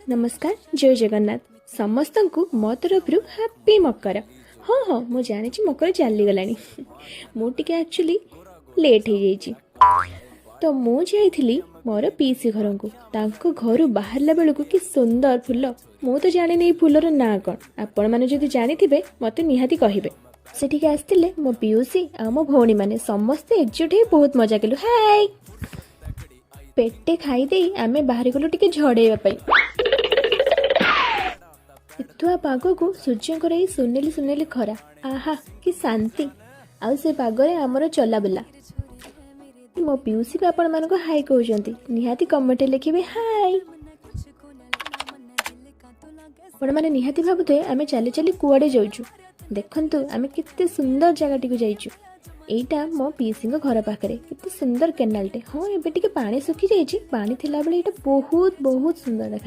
ନମସ୍କାର, ଜୟ ଜଗନ୍ନାଥ। ସମସ୍ତଙ୍କୁ ମୋ ତରଫରୁ ହାପି ମକର। ହଁ, ମୁଁ ଜାଣିଛି ମକର ଚାଲିଗଲାଣି। ମୁଁ ଟିକେ ଆକ୍ଚୁଆଲି ଲେଟ୍ ହେଇଯାଇଛି। ତ ମୁଁ ଯାଇଥିଲି ମୋର ପିଇସି ଘରକୁ। ତାଙ୍କ ଘରୁ ବାହାରିଲା ବେଳକୁ କି ସୁନ୍ଦର ଫୁଲ! ମୁଁ ତ ଜାଣିନି ଏଇ ଫୁଲର ନାଁ କ'ଣ। ଆପଣମାନେ ଯଦି ଜାଣିଥିବେ, ମୋତେ ନିହାତି କହିବେ। ସେଠିକି ଆସିଥିଲେ ମୋ ପିଉସୀ ଆଉ ମୋ ଭଉଣୀମାନେ। ସମସ୍ତେ ଏକଜୁଟ ହେଇ ବହୁତ ମଜା କଲୁ। ହାଇ, ପେଟେ ଖାଇଦେଇ ଆମେ ବାହାରିଗଲୁ ଟିକେ ଝଡ଼େଇବା ପାଇଁ। ଶୀତୁଆ ପାଗକୁ ସୂର୍ଯ୍ୟଙ୍କର ଏଇ ସୁନେଲି ସୁନେଲି ଖରା, ଆହା କି ଶାନ୍ତି! ଆଉ ସେ ପାଗରେ ଆମର ଚଲାବୁଲା। ମୋ ପିଉସୀ ବି ଆପଣମାନଙ୍କୁ ହାଇ କହୁଛନ୍ତି। ନିହାତି କମେଣ୍ଟରେ ଲେଖିବେ ହାଇ। ଆପଣମାନେ ନିହାତି ଭାବୁଥିବେ, ଆମେ ଚାଲି ଚାଲି କୁଆଡ଼େ ଯାଉଛୁ। ଦେଖନ୍ତୁ, ଆମେ କେତେ ସୁନ୍ଦର ଜାଗାଟିକୁ ଯାଇଛୁ। ଏଇଟା ମୋ ପିଇସିଙ୍କ ଘର ପାଖରେ କେତେ ସୁନ୍ଦର କେନାଲଟେ। ହଁ, ଏବେ ଟିକେ ପାଣି ଶୁଖି ଯାଇଛି। ପାଣି ଥିଲାବେଳେ ଏଇଟା ବହୁତ ବହୁତ ସୁନ୍ଦର ଦେଖା